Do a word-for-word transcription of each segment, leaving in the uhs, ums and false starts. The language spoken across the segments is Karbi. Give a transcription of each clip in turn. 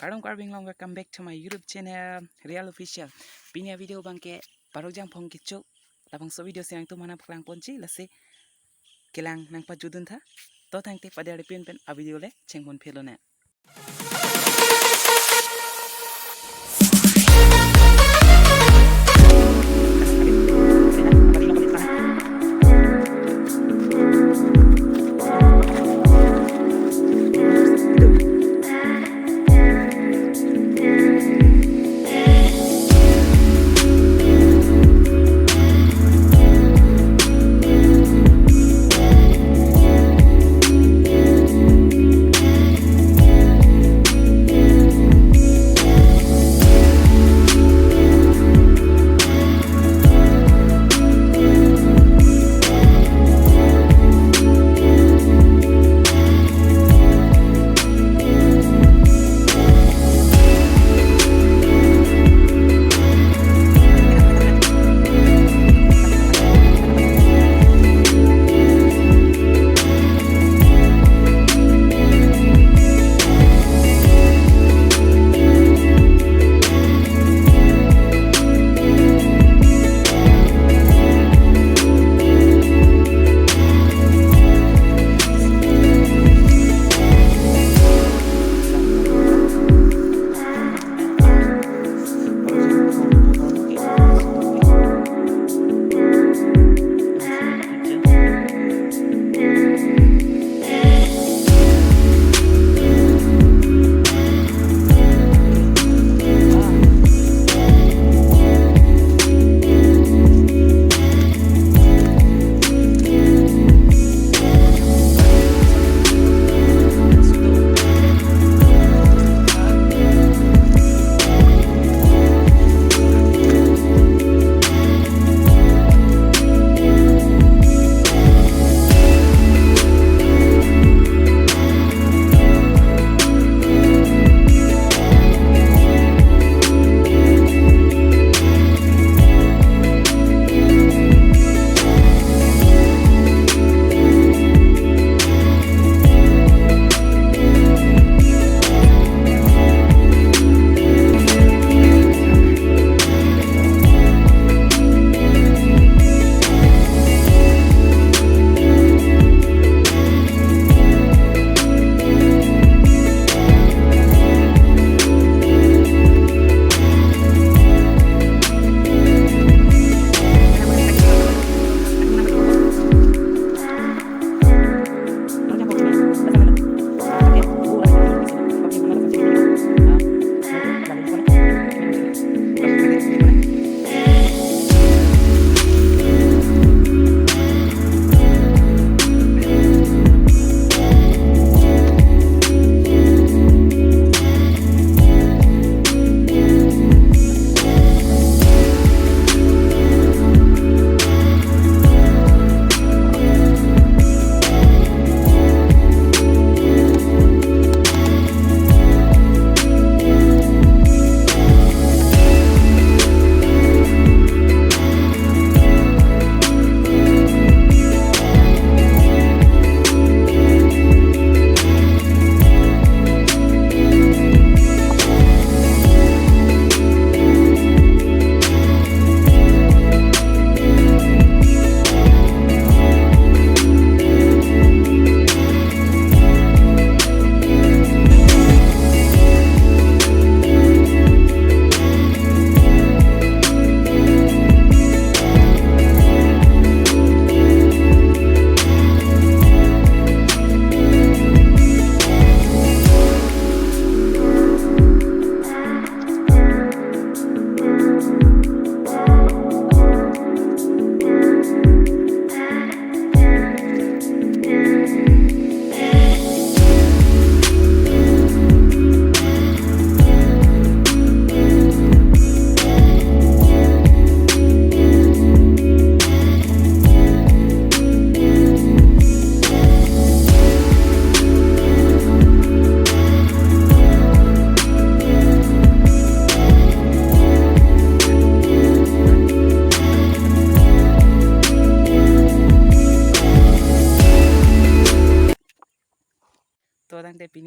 Kardom Karbi Anglong, welcome back to my YouTube channel, Real Official. Pini a-video abangke Parokjang Phong Kecho, labangso video si nangtum aphan nangpaklang ponji, lasi kelang nangpajutdun tha. To tangte pader pin pen a-video le cheng pon phelonang.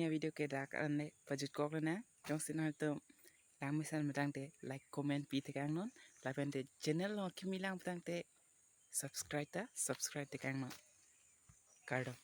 Video ke dak an le pajutkok lonang. Jongsi nanglitum langmesen pu tangte like, comment pi tekang non. Lapen te channel along kimi lang pu tangte subscribe ta subscribe tekang non. Kardom.